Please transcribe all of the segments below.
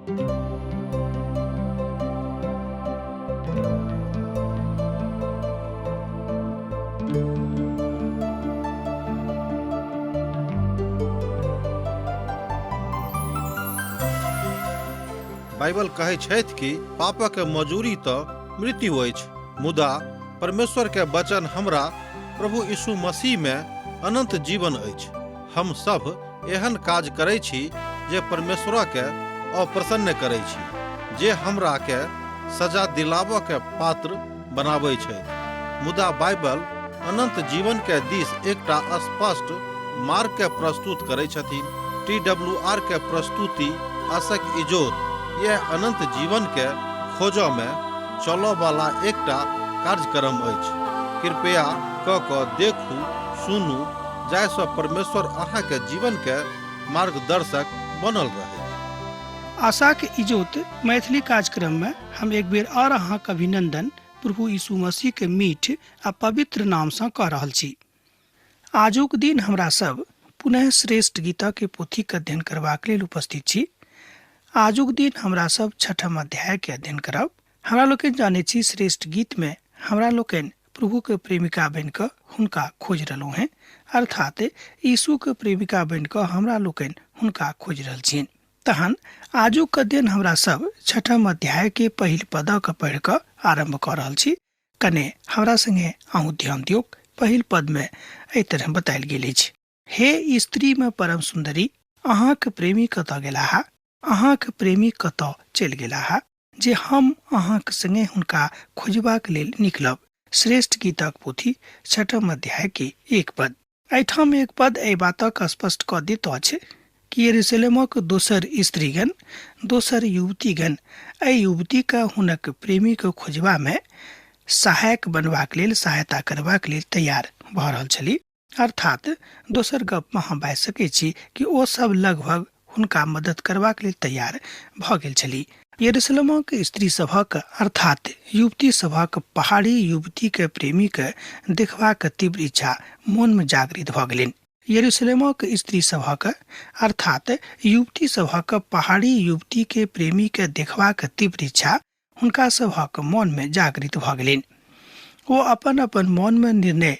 Bible कहै छथि कि पापक मजूरी तऽ मृत्यु अछि, मुदा परमेश्वर के वचन हमरा प्रभु यीशु मसीह में अनंत जीवन अछि। हम सब एहन काज करै छी जे परमेश्वर के अप्रसन्न करै छी, जे हमरा के सजा दिलाबऽ के पात्र बनाबै छथि। मुदा बाइबल अनंत जीवन के दिस एकटा स्पष्ट मार्ग के प्रस्तुत करै छथिन। टी डब्ल्यू आर के प्रस्तुति आशक इजोत यह अनंत जीवन के खोजऽ में चलऽ वाला एकटा कार्यक्रम अछि। कृपया क कऽ देखू, सुनू, जाहिसँ परमेश्वर अहाँके जीवन के मार्गदर्शक बनल रहै। आशाक इजोत मैथिली कार्यक्रम में हम एक बेर और अहाँक अभिनंदन प्रभु यीशु मसीह के मीठ आ पवित्र नाम सँ कऽ रहल छी। आजुक दिन हमरा सब पुनः श्रेष्ठ गीता के पोथी के अध्ययन करबाक लेल उपस्थित छी। आजुक दिन हमरा सब छठम अध्याय के अध्ययन करब। हमरा लोकनि जानै छी श्रेष्ठ गीत में हमरा लोकनि प्रभु के प्रेमिका बनि कऽ हुनका खोजि रहलहुँ हेँ, अर्थात यीशु के प्रेमिका बनि कऽ हमरा लोकनि हुनका खोजि रहल छियनि। तहन आजुक अध्ययन हमरा सब छठम अध्याय के पहिल पद के पढ़ि कऽ आरम्भ कऽ रहल छी। कने हमरा संगे अहूँ ध्यान दियौक। पहिल पद में एहि तरह बतायल गेल अछि, हे स्त्री में परम सुंदरी, अहाँक प्रेमी कतऽ गेलाह, अहाँक प्रेमी कतऽ चलि गेलाह जे हम अहाँक संगे हुनका खोजबाक लेल निकलब। श्रेष्ठ गीतक पोथी छठम अध्याय के एक पद। एहिठाम एक पद एहि बातक स्पष्ट कऽ दैत अछि कि यरूशलेमक दोसर स्त्रीगण, दोसर युवतीगण एहि युवतीके हुनक प्रेमीके खोजबामे सहायक बनबाक लेल, सहायता करबाक लेल तैयार भऽ रहल छली। अर्थात दोसर गपमे हम बाजि सकै छी कि ओ सब लगभग हुनका मदद करबाक लेल तैयार भऽ गेल छली। यरूशलेमक स्त्री सभक अर्थात युवती सभक पहाड़ी युवतीके प्रेमीके देखबाक तीव्र इच्छा मोनमे जागृत भऽ गेलनि। यरूशलेमक स्त्री सभक अर्थात युवती सभक पहाड़ी युवतीके प्रेमीके देखबाक तीव्र इच्छा हुनका सभक मोनमे जागृत भऽ गेलनि। ओ अपन अपन मोनमे निर्णय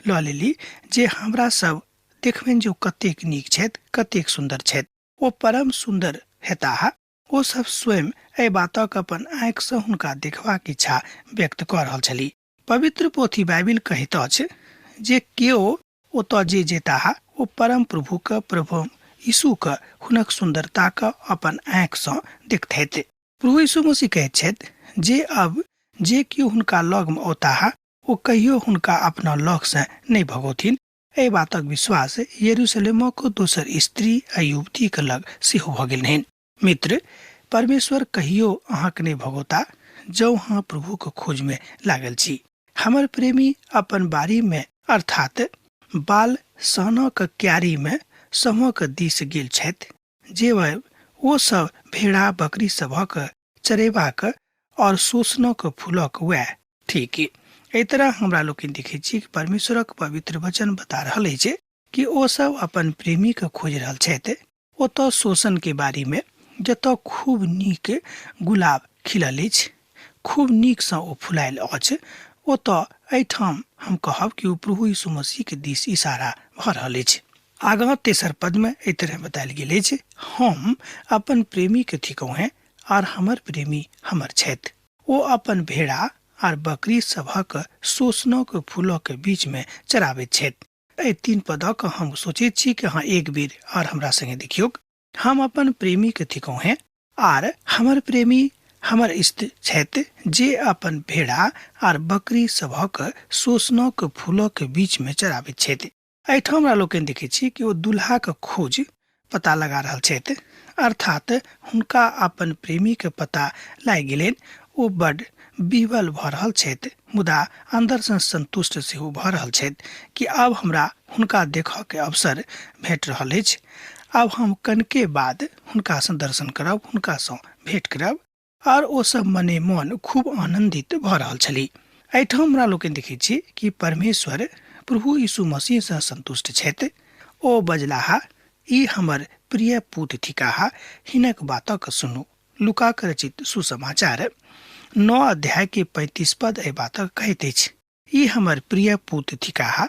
लऽ लेली जे हमरा सब देखबनि जे ओ कतेक नीक छथि, कतेक सुन्दर छथि। ओ परम सुन्दर हेताह। ओ सब स्वयं एहि बातक अपन आँखिसँ हुनका देखबाक इच्छा व्यक्त कऽ रहल छली। पवित्र पोथी बाइबिल कहैत अछि जे केओ ओतऽ जे जेताह ओ परम प्रभुक प्रभु यीशुक हुनक सुन्दरताक अपन आँखिसँ देखतथि। प्रभु यीशु मसीह कहैत छथि जे अब जे केओ हुनका लगमे औताह ओ कहियो हुनका अपना लगसँ नहि भगौथिन। एहि बातक विश्वास यरूशलेमक दोसर स्त्री आ युवतीक लग सेहो भऽ गेल रहनि। मित्र, परमेश्वर कहियो अहाँके नहि भगौता जँ अहाँ प्रभुक खोजमे लागल छी। हमर प्रेमी अपन बाड़ीमे अर्थात बाल सहनक क्यारीमे समूहक दिस गेल छथि। जे ओ सब भेड़ा बकरी सभक चरेबाक और शोषणक फूलक वएह ठीक। एहि तरह हमरा लोकनि देखै छी कि परमेश्वरक पवित्र वचन बता रहल अछि कि ओ सब अपन प्रेमी के खोजि रहल छथि ओतऽ शोषण के बारी में, जतऽ खूब नीक गुलाब खिलल अछि, खूब नीकसँ ओ फुलायल अछि ओतऽ। एहिठाम हम कहब कि ओ प्रभु यीशु मसीह के दिस इशारा भऽ रहल अछि। आगाँ तेसर पदमे एहि तरह बतायल गेल अछि, हम अपन प्रेमीके थिकहुँ हेँ आर हमर प्रेमी हमर छथि। ओ अपन भेड़ा आर बकरी सभक शोषणक फूलक बीचमे चराबैत छथि। एहि तीन पदक हम सोचैत छी कि अहाँ एक बेर आर हमरा संगे देखियौक। हम अपन प्रेमीके थिकहुँ हेँ आर हमर प्रेमी हमर इष्ट छथि, जे अपन भेड़ा आर बकरी सभक शोषणक फूलक बीचमे चराबैत छथि। एहिठाम हमरा लोकनि देखै छी कि ओ दुल्हाक खोज पता लगा रहल छथि, अर्थात हुनका अपन प्रेमीके पता लागि गेलनि। ओ बड विह्वल भऽ रहल छथि, मुदा अन्दरसँ सन्तुष्ट सेहो भऽ रहल छथि कि आब हमरा हुनका देखऽके अवसर भेट रहल अछि। आब हम कनिके बाद हुनकासँ दर्शन करब, हुनकासँ भेंट करब। आर ओ सब मने मन खूब आनंदित भऽ रहल छली। एहिठाम हमरा लोकनि देखैत छी कि परमेश्वर प्रभु यीशु मसीहसँ संतुष्ट छथि। ओ बजलाह, ई हमर प्रिय पुत थिकाह, हिनक बातक सुनू। लूकाक रचित सुसमाचार 9 अध्याय के 35 पद एहि बातक कहैत अछि, ई हमर प्रिय पुत थिकाह,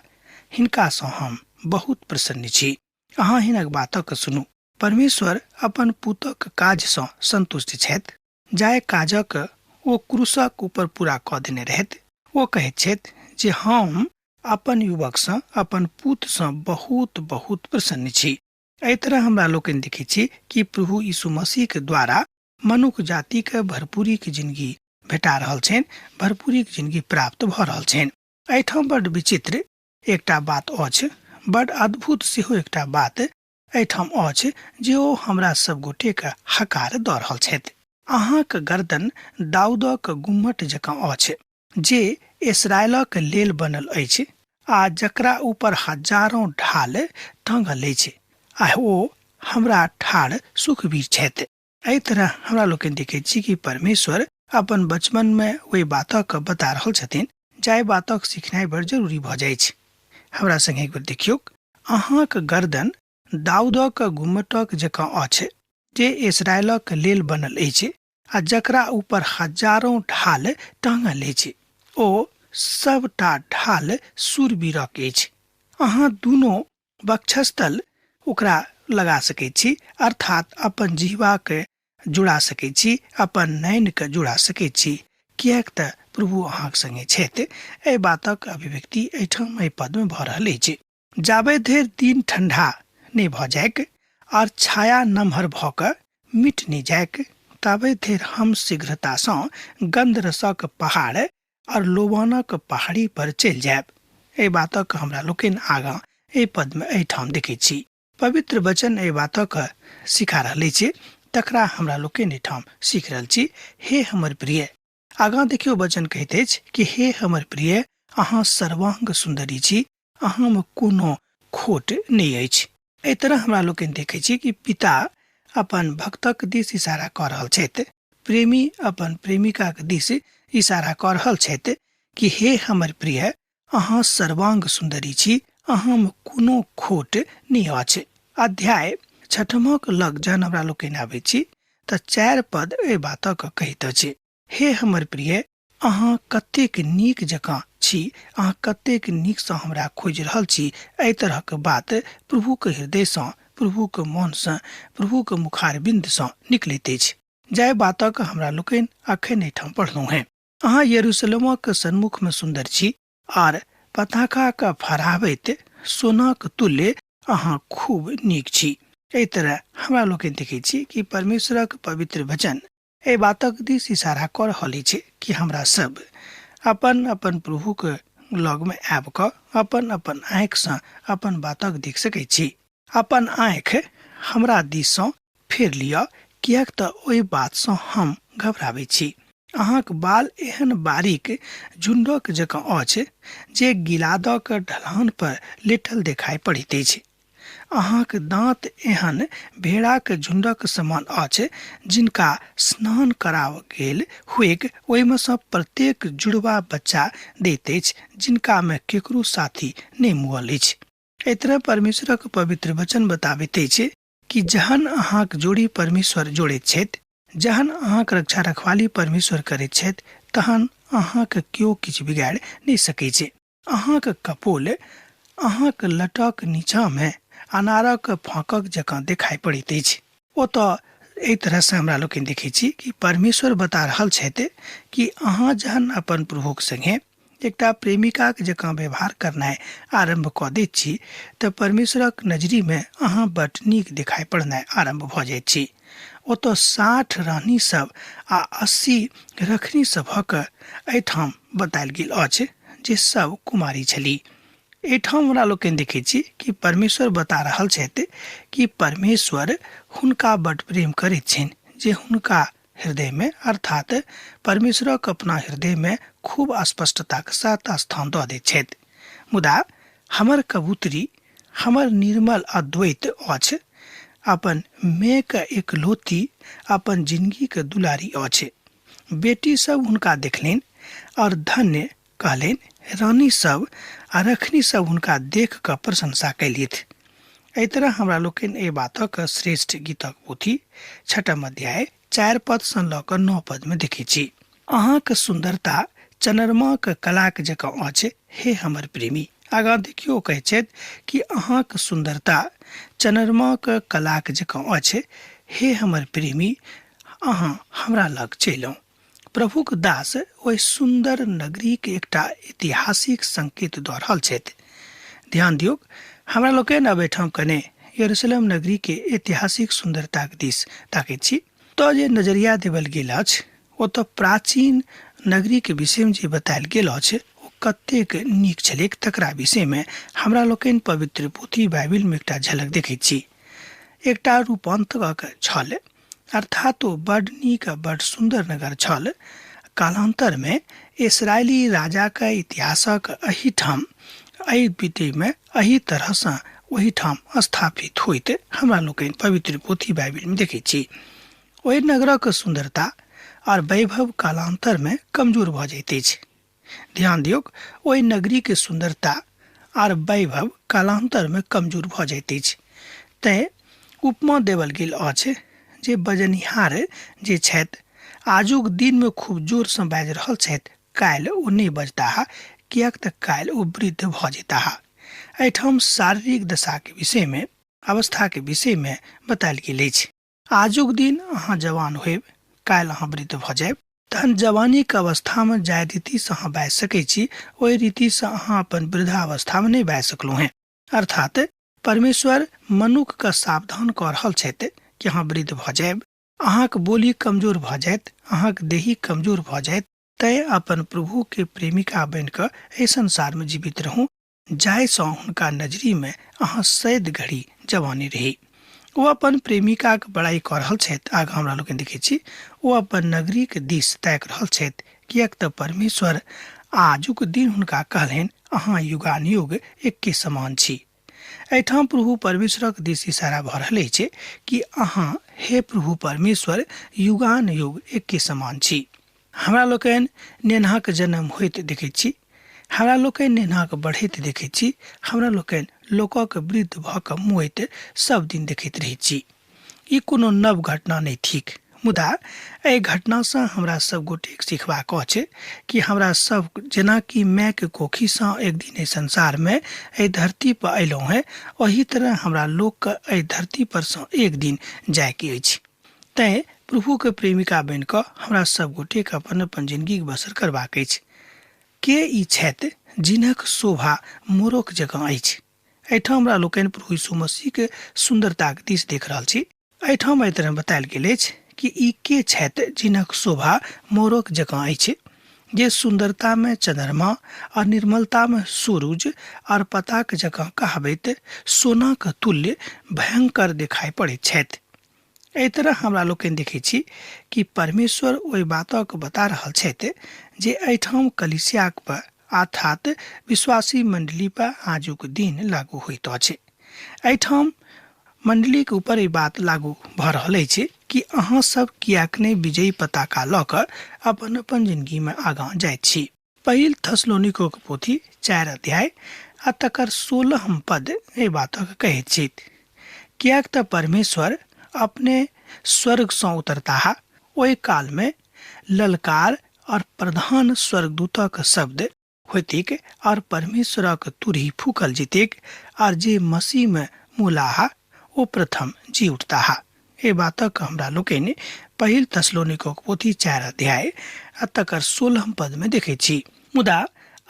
हिनकासँ हम बहुत प्रसन्न छी, अहाँ हिनक बातक सुनू। परमेश्वर अपन पुतक काजसँ संतुष्ट छथि, जाहि काजक ओ क्रूसक ऊपर पूरा कऽ देने रहथि। ओ कहैत छथि जे हम अपन युवकसँ, अपन पुतसँ बहुत बहुत प्रसन्न छी। एहि तरह हमरा लोकनि देखैत छी कि प्रभु यीशु मसीहके द्वारा मनुख जातिके भरपूरीके जिंदगी भेटा रहल छनि, भरपूरीके जिंदगी प्राप्त भऽ रहल छनि। एहिठाम बड विचित्र एकटा बात अछि, बड अद्भुत सेहो एकटा बात एहिठाम अछि जे ओ हमरा सब गोटेके हकार दऽ रहल छथि। अहाँक गर्दन दाऊदक गुम्मट जकाँ अछि जे इसराइलक लेल बनल अछि आ जकरा ऊपर हजारों ढाल टाँगल अछि, आ ओ हमरा ठाढ़ सुखबीर छथि। एहि तरह हमरा लोकनि देखैत छी कि परमेश्वर अपन बचपन में ओहि बातक बता रहल छथिन जाहि बातक सिखनाइ बड़ जरूरी भऽ जाइ छै। हमरा संगे एक बेर देखियौक, अहाँक गर्दन दाऊदक गुम्मटक जकाँ अछि जे इसराइलक लेल बनल अछि आ जकरा ऊपर हजारों ढाल टाँगल अछि, ओ सबटा ढाल सूरवीरक अछि। अहाँ दुनू वक्षस्थल ओकरा लगा सकै छी, अर्थात अपन जिह्वाके जुड़ा सकै छी, अपन नयनके जुड़ा सकै छी, किएक तऽ प्रभु अहाँक संगे छथि। एहि बातक अभिव्यक्ति एहिठाम एहि पदमे भऽ रहल अछि। जाबे धरि दिन ठंडा नहि भऽ जाइक आर छाया नमहर भऽ कऽ मिट नहि जाइक, ताबे धरि हम शीघ्रतासँ गन्धरसक पहाड़ और लोबानक पहाड़ी पर चलि जायब। एहि बातक हमरा लोकनि आगाँ एहि पदमे एहिठाम देखैत छी। पवित्र वचन एहि बातक सिखा रहल अछि, तकरा हमरा लोकनि एहिठाम सीख रहल छी। हे हमर प्रिय, आगाँ देखियौ वचन कहैत अछि कि हे हमर प्रिय, अहाँ सर्वांग सुन्दरी छी, अहाँमे कोनो खोट नहि अछि। एहि तरह हमरा लोकनि देखै छी कि पिता अपन भक्तक दिस इशारा कऽ रहल छथि, प्रेमी अपन प्रेमिकाक दिस इशारा कऽ रहल छथि कि हे हमर प्रिय, अहाँ सर्वांग सुन्दरी छी, अहाँमे कोनो खोट नहि अछि। अध्याय छठमक लग जहन हमरा लोकनि आबै छी तऽ 4 पद एहि बातक कहैत अछि, हे हमर प्रिय, अहाँ कतेक नीक जकाँ छी, अहाँ कतेक नीकसँ हमरा खोजि रहल छी। एहि तरहक बात प्रभुक हृदयसँ, प्रभुक मोनसँ, प्रभुक मुखारबिन्दसँ निकलैत अछि, जाहि बातक हमरा लोकनि अखन एहिठाम पढ़लहुँ हेँ। अहाँ यरूशलेमक सन्मुखमे सुन्दर छी आर पताकाक फहराबैत सोनाक तुल्य अहाँ खूब नीक छी। एहि तरह हमरा लोकनि देखैत छी कि परमेश्वरक पवित्र वचन एहि बातक दिस इशारा कऽ रहल अछि कि हमरा सब अपन अपन प्रभुक लगमे आबि कऽ अपन अपन आँखिसँ अपन बातक देख सकै छी। अपन आँखि हमरा दिससँ फेर लिअ, किएक तऽ ओहि बातसँ हम घबराबै छी। अहाँक बाल एहन बारीक झुण्डक जकाँ अछि जे गिलादक ढलान पर लेटल देखाइ पड़ैत अछि। अहाँक दाँत एहन भेड़ाक झुण्डक समान अछि जिनका स्नान कराओल गेल हुएक, ओहिमे सँ प्रत्येक जुड़वा बच्चा दैत अछि जिनकामे केकरो साथी नहि मुअल अछि। एहि तरह परमेश्वरक पवित्र वचन बताबैत अछि कि जहन अहाँक जोड़ी परमेश्वर जोड़ैत छथि, जहन अहाँक रक्षा रखवाली परमेश्वर करैत छथि, तहन अहाँक केओ किछु बिगाड़ि नहि सकैत छै। अहाँक कपोल अहाँक लटक नीचाँमे अनारक फाँकक जकाँ देखाइ पड़ैत अछि। ओतऽ एहि तरहसँ हमरा लोकनि देखै छी कि परमेश्वर बता रहल छथि कि अहाँ जहन अपन प्रभुक संगे एकटा प्रेमिकाक जकाँ व्यवहार करनाइ आरम्भ कऽ दैत छी तऽ परमेश्वरक नजरिमे अहाँ बड नीक देखाइ पड़नाइ आरम्भ भऽ जाइत छी। ओतऽ 60 रानी सब आ 80 रखनी सभक एहिठाम बतायल गेल अछि जे सब कुमारी छली। एहिठाम हमरा लोकनि देखै छी कि परमेश्वर बता रहल छथि कि परमेश्वर हुनका बड प्रेम करैत छनि जे हुनका हृदय में, अर्थात परमेश्वरक अपना हृदय में खूब स्पष्टताक साथ स्थान दऽ दैत छथि। मुदा हमर कबूतरी हमर निर्मल अद्वैत अछि, अपन मेक एकलौती, अपन जिंदगीक दुलारी अछि। बेटी सब हुनका देखलनि और धन्य कहलनि, रानी सब आ रखनी सब हुनका देख कऽ प्रशंसा कयलथि। एहि तरह हमरा लोकनि एहि बातक श्रेष्ठ गीतक पोथी 6 अध्याय 4 पद सँ लऽ कऽ 9 पद मे देखै छी। अहाँक सुन्दरता चनरमाक कलाक जकाँ अछि, हे हमर प्रेमी। आगाँ देखियौ, कहै छथि कि अहाँक सुन्दरता चनरमाक कलाक जकाँ अछि, हे हमर प्रेमी, अहाँ हमरा लग चलि। प्रभुक दास ओहि सुन्दर नगरीक एकटा ऐतिहासिक संकेत दऽ रहल छथि। ध्यान दियौ, हमरा लोकनि अब एहिठाम कने यरूशलेम नगरी के ऐतिहासिक सुन्दरताक दिस ताकैत छी तऽ जे नजरिया देवल गेल अछि ओ तऽ प्राचीन नगरी के विषयमे जे बतायल गेल अछि ओ कतेक नीक छलैक तकरा विषयमे हमरा लोकनि पवित्र पोथी बाइबिलमे एकटा झलक देखैत छी। एकटा रूपान्तरक छल, अर्थात ओ बड नीक आ बड सुन्दर नगर छल। कालान्तरमे इसराइली राजाक इतिहासक एहिठाम एहि विधिमे एहि तरहसँ ओहिठाम स्थापित होइत हमरा लोकनि पवित्र पोथी बाइबिलमे देखैत छी। ओहि नगरक सुन्दरता आओर वैभव कालान्तरमे कमजोर भऽ जाइत अछि। ध्यान दियौक, ओहि नगरीके सुन्दरता आर वैभव कालान्तरमे कमजोर भऽ जाइत अछि। तैँ उपमा देवल गेल अछि जे बजनिहार जे छथि आजुक दिनमे खूब जोरसँ बाजि रहल छथि, काल्हि ओ नहि बजताह, किएक तऽ काल्हि ओ वृद्ध भऽ जेताह। एहिठाम शारीरिक दशाके विषयमे, अवस्थाके विषयमे बतायल गेल अछि। आजुक दिन अहाँ जवान होयब, काल्हि अहाँ वृद्ध भऽ जायब। तहन जवानीके अवस्थामे जाहि रीतिसँ अहाँ बाजि सकै छी ओहि रीतिसँ अहाँ अपन वृद्धावस्थामे नहि बाजि सकलहुँ हेँ। अर्थात परमेश्वर मनुक्खके सावधान कऽ रहल छथि कि अहाँ वृद्ध भऽ जायब, अहाँक बोली कमजोर भऽ जायत, अहाँक देही कमजोर भऽ जायत। तैँ अपन प्रभुके प्रेमिका बनि कऽ एहि संसारमे जीवित रहू जाहिसँ हुनका नजरीमे अहाँ सैद घड़ी जवानी रही। ओ अपन प्रेमिकाक बड़ाइ कऽ रहल छथि। आगाँ हमरा लोकनि देखै छी ओ अपन नगरीक दिस ताकि रहल छथि, किएक तऽ परमेश्वर आजुक दिन हुनका कहलनि, अहाँ युगानुयुग एक्के समान छी। एहिठाम प्रभु परमेश्वरक दिस इशारा भऽ रहल अछि कि अहाँ हे प्रभु परमेश्वर युगानुयुग एक्के समान छी। हमरा लोकनि नेन्हाक जन्म होइत देखैत छी, हमरा लोकनि नेन्हाक बढ़ैत देखैत छी, हमरा लोकनि लोकक वृद्ध भऽ कऽ मुएत सब दिन देखैत रहैत छी। ई कोनो नव घटना नहि थिक, मुदा एहि घटनासँ हमरा सब गोटेक सिखबाक अछि कि हमरा सब जेनाकि मायके कोखिसँ एक दिन एहि संसारमे एहि धरती पर अयलहुँ हेँ, ओही तरह हमरा लोकके एहि धरती पर सँ एक दिन जायके अछि। तैँ प्रभुके प्रेमिका बनि कऽ हमरा सब गोटेके अपन अपन जिनगीके बसर करबाक अछि। के ई छथि जिनक शोभा मोरक जकाँ अछि? एहिठाम हमरा लोकनि प्रभु यीशु मसीहके सुन्दरताके दिस देख रहल छी। एहिठाम एहि तरह बतायल गेल अछि कि ई के छथि जिनक शोभा मोरक जकाँ अछि, जे सुन्दरतामे चन्द्रमा और निर्मलतामे सूरुज और पताक जकाँ कहाबैत सोनाक तुल्य भयंकर देखाइ पड़ैत छथि। एहि तरह हमरा लोकनि देखै छी कि परमेश्वर ओहि बातक बता रहल छथि जे एहिठाम कलीसियाक पर अर्थात विश्वासी मंडली पर आजुक दिन लागू होइत अछि। एहिठाम मंडलीके ऊपर ई बात लागू भऽ रहल अछि कि अहाँ सब किएक नहि विजयी पताका लऽ कऽ अपन अपन जिंदगीमे आगाँ जाइत छी। पहिल थसलोनिकोक पोथी 4 अध्याय आ तकर 16 पद एहि बातक कहैत छी, किएक तऽ परमेश्वर अपने स्वर्गसँ उतरताह, ओहि कालमे ललकार और प्रधान स्वर्गदूतक शब्द होइतिक और परमेश्वरक तुरही फूकल जेतेक, और जे मसीहमे मुलाह ओ प्रथम जी उठताह। एहि बातक हमरा लोकनि पहिल थसलोनिकोक पोथी 4 अध्याय आ तकर 16 पदमे देखैत छी। मुदा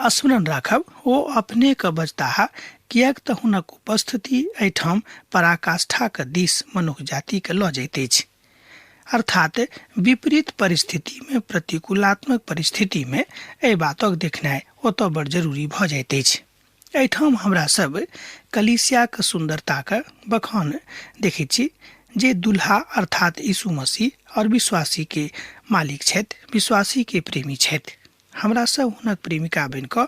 स्मरण राखब, ओ अपने के बजताह, किएक तऽ हुनक उपस्थिति एहिठाम पराकाष्ठाक दिस मनुख जातिके लऽ जाइत अछि। अर्थात विपरीत परिस्थितिमे, प्रतिकूलात्मक परिस्थितिमे एहि बातक देखनाइ ओतऽ बड़ जरूरी भऽ जाइत अछि। एहिठाम हमरा सब कलीसियाक सुन्दरताक बखान देखैत छी जे दुल्हा अर्थात यीशु मसीह और विश्वासी के मालिक छथि, विश्वासी के प्रेमी छथि। हमरा सब हुनक प्रेमिका बनि कऽ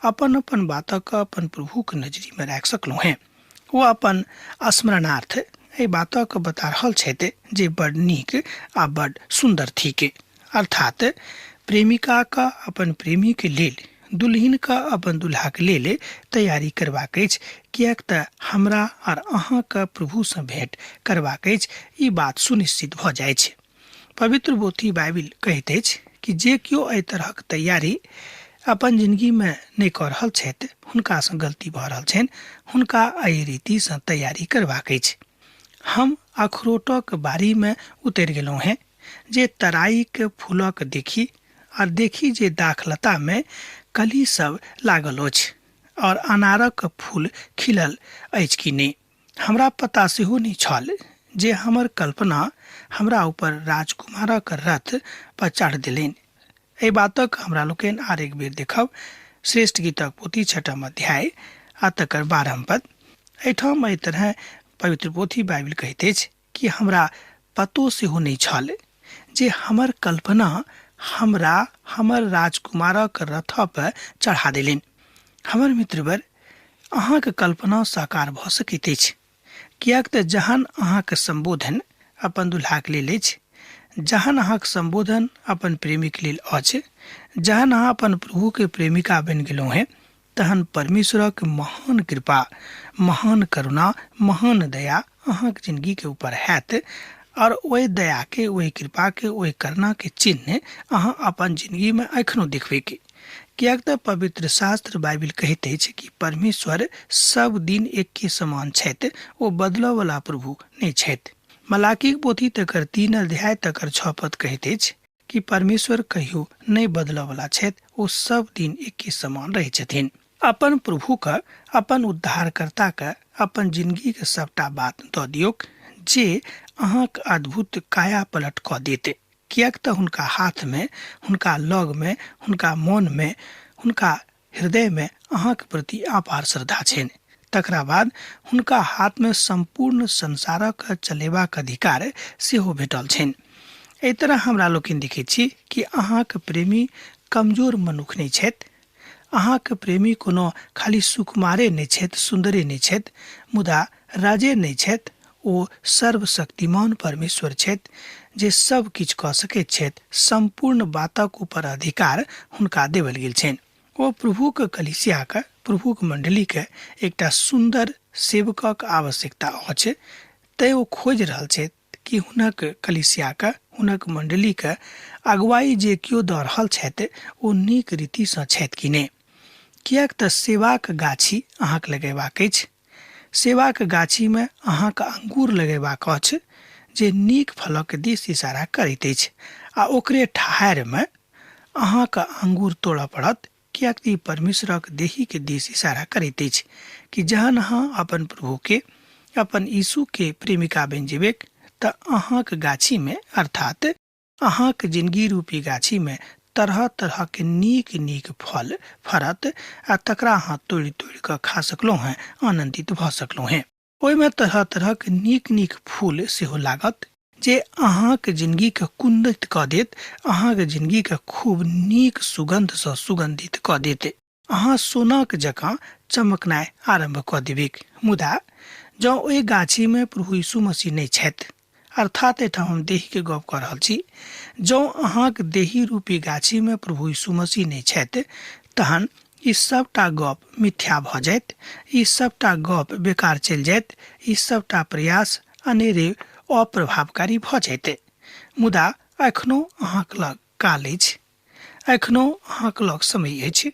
अपन अपन बातक अपन प्रभुक नजरीमे राखि सकलहुँ हेँ। ओ अपन स्मरणार्थ एहि बातक बता रहल छथि जे बड़ नीक आ बड़ सुन्दर थिक। अर्थात प्रेमिकाक अपन प्रेमीके लेल दुल्हिनके अपन दुल्हाके लेल तैयारी करबाक अछि, किएक तऽ हमरा आर अहाँके प्रभुसँ भेंट करबाक अछि। ई बात सुनिश्चित भऽ जाइ छै। पवित्र पोथी बाइबिल कहैत अछि कि जे केओ एहि तरहक तैयारी अपन जिंदगीमे नहि कऽ रहल छथि, हुनकासँ गलती भऽ रहल छनि। हुनका एहि रीतिसँ तैयारी करबाक अछि। हम अखरोटक बारीमे उतरि गेलहुँ हेँ जे तराईके फूलक देखी आर देखी जे दाखलतामे कली सब लागल अछि और अनारक फूल खिलल अछि कि नहि। हमरा पता सेहो नहि छल जे हमर कल्पना हमरा ऊपर राजकुमारक रथ पर चढ़ देलनि। एहि बातक हमरा लोकनि आर एक बेर देखब श्रेष्ठ गीतक पोथी छठम अध्याय आ तकर 12 पद। एहिठाम एहि तरह पवित्र पोथी बाइबिल कहैत अछि कि हमरा पतो सेहो नहि छल जे हमर कल्पना हमरा हमर राजकुमारक रथ पर चढ़ा देलनि। हमर मित्रवर, अहाँके कल्पना साकार भऽ सकैत अछि, किएक तऽ जहन अहाँके सम्बोधन अपन दुल्हाके लेल अछि, जहन अहाँके सम्बोधन अपन प्रेमीके लेल अछि, जहन अहाँ अपन प्रभुके प्रेमिका बनि गेलहुँ हेँ, तहन परमेश्वरक महान कृपा, महान करुणा, महान दया अहाँके जिंदगीके ऊपर हैत और ओहि दयाके, ओहि कृपाके, ओहि करुणाके चिन्ह अहाँ अपन जिंदगीमे एखनो देखबैके। किएक तऽ पवित्र शास्त्र बाइबिल कहैत अछि कि परमेश्वर सब दिन एके समान छथि, ओ बदलऽवला प्रभु नहि छथि। मलाकीक पोथी तकर 3 अध्याय तकर 6 पद कहैत अछि कि परमेश्वर कहियो नहि बदलऽवला छथि, ओ सब दिन एके समान रहै छथिन। अपन प्रभुके, अपन उद्धारकर्ताके अपन जिंदगीके सबटा बात दऽ दियौक जे अहाँके अद्भुत काया पलट कऽ देत। किएक तऽ हुनका हाथमे, हुनका लगमे, हुनका मोनमे, हुनका हृदयमे अहाँके प्रति अपार श्रद्धा छनि। तकरा बाद हुनका हाथमे सम्पूर्ण संसारक चलेबाक अधिकार सेहो भेटल छनि। एहि तरह हमरा लोकनि देखैत छी कि अहाँके प्रेमी कमजोर मनुख नहि छथि, अहाँके प्रेमी कोनो खाली सुकुमारे नहि छथि, सुन्दरे नहि छथि, मुदा राजे नहि छथि, ओ सर्वशक्तिमान परमेश्वर छथि जे सब किछु कऽ सकैत छथि। सम्पूर्ण बातक ऊपर अधिकार हुनका देवल गेल छनि। ओ प्रभुक कलीसियाके, प्रभुक मण्डलीके एकटा सुन्दर सेवकक आवश्यकता अछि, तैँ ओ खोजि रहल छथि कि हुनक कलीसियाके, हुनक मण्डलीके अगुवाई जे केओ दऽ रहल छथि ओ नीक रीतिसँ छथि कि नहि। किएक तऽ सेवाक गाछी अहाँके लगेबाक अछि, सेवाक गाछीमे अहाँके अंगूर लगेबाक अछि जे नीक फलक दिस इशारा करैत अछि, आ ओकरे ठहारिमे अहाँके अंगूर तोड़ऽ पड़त, किएक तऽ ई परमेश्वरक देहीके दिस इशारा करैत अछि कि जहन अहाँ अपन प्रभुके, अपन यीशुके प्रेमिका बनि जेबैक तऽ अहाँके गाछीमे, अर्थात अहाँके जिंदगी रूपी गाछीमे तरह तरहके नीक नीक फल फड़त आ तकरा अहाँ तोड़ि तोड़ि कऽ खा सकलहुँ हेँ, आनन्दित भऽ सकलहुँ हेँ। ओहिमे तरह तरहक नीक नीक फूल सेहो लागत जे अहाँके जिंदगीके कुंदित कऽ देत, अहाँके जिंदगीके खूब नीक सुगंधसँ सुगंधित कऽ देत। अहाँ सोनाक जकाँ चमकनाइ आरम्भ कऽ देबैक। मुदा जँ ओहि गाछीमे प्रभु यीशु मसीह नहि छथि, अर्थात एहिठाम हम देहीके गप कऽ रहल छी, जँ अहाँक देही रूपी गाछीमे प्रभु यीशु मसीह नहि छथि, तहन ई सबटा गप मिथ्या भऽ जायत, ई सबटा गप बेकार चलि जायत, ई सबटा प्रयास अनेरे अप्रभावकारी भऽ जायत। मुदा एखनो अहाँक लग काल अछि, एखनो अहाँक लग समय अछि,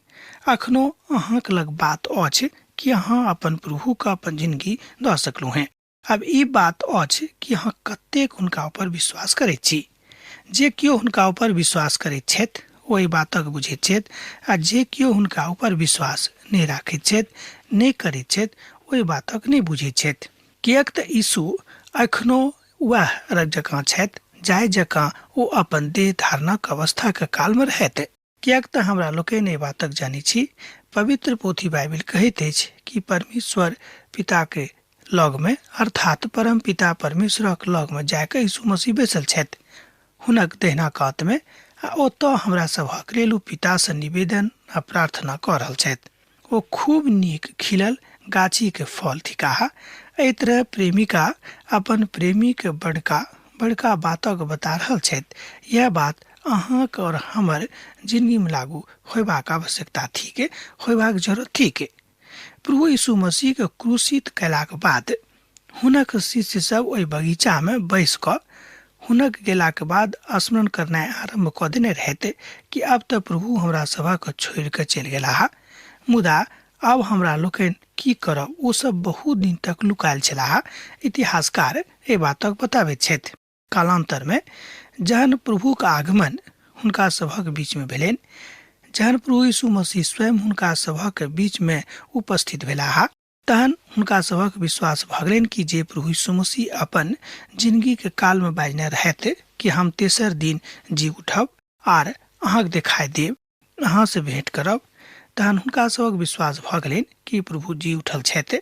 एखनो अहाँक लग बात अछि कि अहाँ अपन प्रभुके अपन जिंदगी दऽ सकलहुँ हेँ। आब ई बात अछि कि अहाँ कतेक हुनका ऊपर विश्वास करैत छी। जे केओ हुनका ऊपर विश्वास करैत छथि ओ एहि बातक बुझैत छथि, आ जे केओ हुनका ऊपर विश्वास नहि राखैत छथि, नहि करैत छथि, ओहि बातक नहि बुझैत छथि। किएक तऽ यीशु एखनो वएह जकाँ छथि जाहि जकाँ ओ अपन देह धारणक अवस्थाक कालमे रहैत। किएक तऽ हमरा लोकनि एहि बातक जानै छी, पवित्र पोथी बाइबिल कहैत अछि कि परमेश्वर पिताके लगमे, अर्थात परम पिता परमेश्वरक लगमे जाकऽ यीशु मसीह बैसल छथि हुनक दहिना कातमे, आ ओतऽ हमरा सभक लेल ओ पितासँ निवेदन आ प्रार्थना कऽ रहल छथि। ओ खूब नीक खिलल गाछीके फल थिकाह। एहि तरह प्रेमिका अपन प्रेमीके बड़का बड़का बातक बता रहल छथि। यह बात अहाँक आओर हमर जिन्दगीमे लागू होयबाक आवश्यकता थिक, होयबाक जरूरत थिक। प्रभु यीशु मसीहके क्रूसित कयलाक बाद हुनक शिष्य सब ओहि बगीचामे बैस कऽ हुनक गेलाक बाद स्मरण करनाइ आरम्भ कऽ देने रहैत कि आब तऽ प्रभु हमरा सभक छोड़ि कऽ चलि गेलाह, मुदा आब हमरा लोकनि की करब? ओ सब बहुत दिन तक लुकायल छलाह। इतिहासकार एहि बातक बताबैत छथि। कालांतर में जहन प्रभुक आगमन हुनका सभक बीच में भेलनि, जहन प्रभु यीशु मसीह स्वयं हुनका सभक बीच में उपस्थित भेलाह, तहन हुनका सभक विश्वास भऽ गेलनि कि जे प्रभु यीशु मसीह अपन जिंदगी के काल में बाजने रहथि कि हम तेसर दिन जी उठब आर अहाँके देखाई देब, अहाँ से भेंट करब, तहन हुनका सभक विश्वास भऽ गेलनि कि प्रभु जी उठल छथि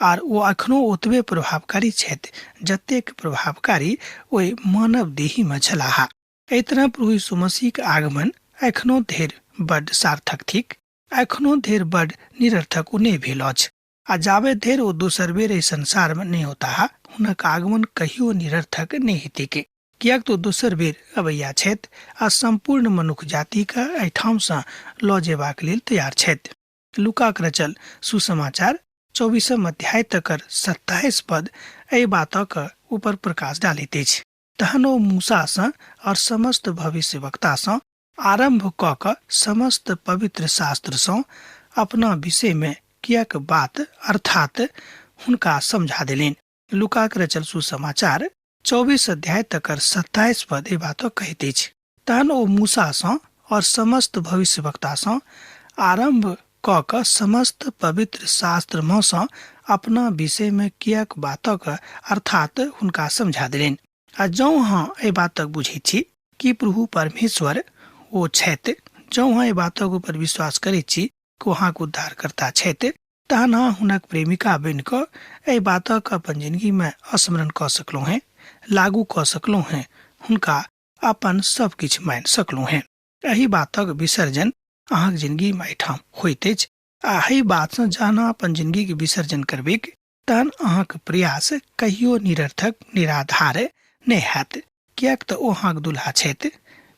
आर ओ अखनो ओतबे प्रभावकारी छथि जतेक प्रभावकारी ओहि मानव देही में छलाह। एहि तरह प्रभु यीशु मसीह के आगमन एखनो धरि बड्ड सार्थक थिक, एखनो धरि बड्ड निरर्थक ओ नहि भेल अछि आ जाबे धरि ओ दोसर बेर एहि संसार में नहि औताह हुनक आगमन कहियो निरर्थक नहि हेतैक, किएक तऽ ओ दोसर बेर अबैया छथि आ सम्पूर्ण मनुख जातिके एहिठामसँ लऽ जेबाक लेल तैयार छथि। लूकाक रचल सुसमाचार 24 अध्याय तकर 27 पद एहि बातक ऊपर प्रकाश डालैत अछि। तहन ओ मूसासँ और समस्त भविष्यवक्तासँ आरम्भ कऽ कऽ समस्त पवित्र शास्त्रसँ अपना विषयमे किएक बात अर्थात हुनका समझा देलनि। लूकाक रचल सुसमाचार 24 अध्याय तकर 27 पद एहि बातक कहैत अछि। तहन ओ मूसासँ और समस्त भविष्यवक्तासँ आरम्भ कऽ कऽ समस्त पवित्र शास्त्रमे सँ अपना विषयमे किएक बातक अर्थात हुनका समझा देलनि। आ जँ अहाँ एहि बातक बुझैत छी कि प्रभु परमेश्वर ओ छथि, जँ अहाँ एहि बातक ऊपर विश्वास करैत छी कि ओ अहाँक उद्धारकर्ता छथि, तहन अहाँ हुनक प्रेमिका बनि कऽ एहि बातक अपन जिंदगीमे स्मरण कऽ सकलहुँ हेँ, लागू कऽ सकलहुँ हेँ, हुनका अपन सब किछु मानि सकलहुँ हेँ। एहि बातक विसर्जन अहाँक जिंदगीमे एहिठाम होइत अछि आ एहि बातसँ जहन अहाँ अपन जिंदगीके विसर्जन करबैक तहन अहाँक प्रयास कहियो निरर्थक निराधार नहि हैत, किएक तऽ ओ अहाँक दुल्हा छथि।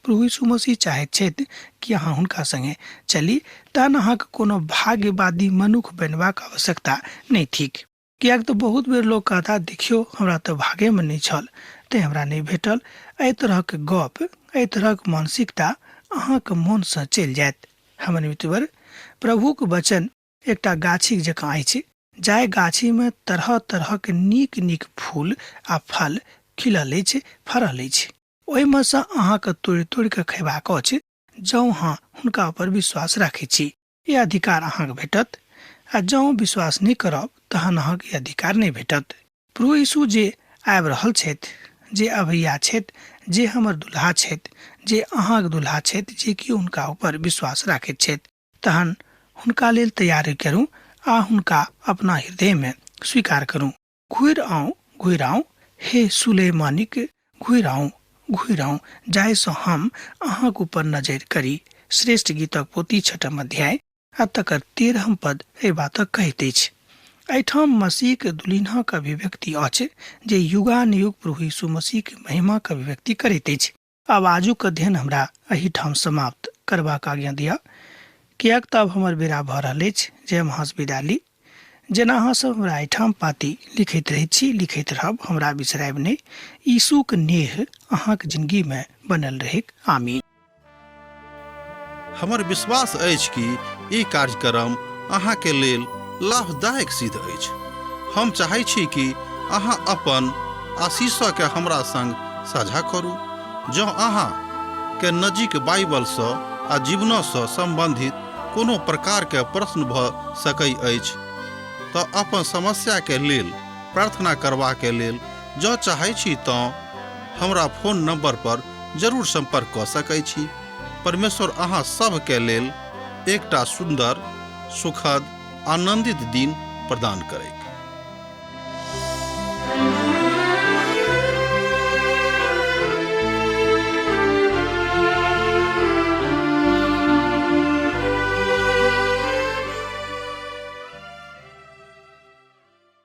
प्रभु यीशु मसीह चाहैत छथि कि अहाँ हुनका संगे चली, तहन अहाँक कोनो भाग्यवादी मनुख बनबाक आवश्यकता नहि थिक। किएक तऽ बहुत बेर लोक कहता, देखियौ हमरा तऽ भागेमे नहि छल तेँ हमरा नहि भेटल। एहि तरहक गप, एहि तरहक मानसिकता अहाँक मोनसँ चलि जायत। हमर मित्रवर, प्रभुक वचन एकटा गाछीक जकाँ अछि, जाहि गाछीमे तरह तरहक नीक नीक फूल आ फल खिलल अछि, फड़ल अछि। ओहिमे सँ अहाँके तोड़ि तोड़ि कऽ खयबाक अछि जँ अहाँ हुनका ऊपर विश्वास राखैत छी। ई अधिकार अहाँके भेटत आ जँ विश्वास नहि करब तहन अहाँके ई अधिकार नहि भेटत। प्रभु यीशु जे आबि रहल छथि, जे अभैया छथि, जे हमर दुल्हा छथि, जे अहाँके दुल्हा छथि, जे कि हुनका ऊपर विश्वास राखैत छथि, तहन हुनका लेल तैयारी करू आ हुनका अपना हृदयमे स्वीकार करू। घुरि आउ, घुरि आउ, हे सुलेमानिक, घुरि आउ, घुरि आउ, जाहिसँ हम अहाँक ऊपर नजरि करी। श्रेष्ठ गीतक पोथी छठम अध्याय आ तकर 13 पद एहि बातक कहैत अछि। एहिठाम मसीहक दुल्हिनक अभिव्यक्ति अछि जे युगानुयुग प्रभु यीशु मसीहक महिमाक अभिव्यक्ति करैत अछि। आब आजुक अध्ययन हमरा एहिठाम समाप्त करबाक आज्ञा दिअ, किएक तऽ आब हमर बेरा भऽ रहल अछि जे हम अहाँसँ विदा ली। जेना अहाँ सब हमरा एहिठाम पाती लिखैत रहैत छी, लिखैत रहब, हमरा बिसरायब नहि। यीशुक नेह अहाँक जिंदगीमे बनल रहैक। आमीन। हमर विश्वास अछि कि ई कार्यक्रम अहाँके लेल लाभदायक सिद्ध अछि। हम चाहै छी कि अहाँ अपन आशीषके हमरा संग साझा करू। जँ अहाँ के नजीक बाइबलसँ आ जीवनसँ सम्बन्धित कोनो प्रकारके प्रश्न भऽ सकै अछि तऽ अपन समस्याके लेल प्रार्थना करबाके लेल जँ चाहै छी तँ हमरा फोन नंबर पर जरूर संपर्क कऽ सकै छी। परमेश्वर अहाँ सभके लेल एकटा सुन्दर, सुखद, आनंदित दिन प्रदान करैक।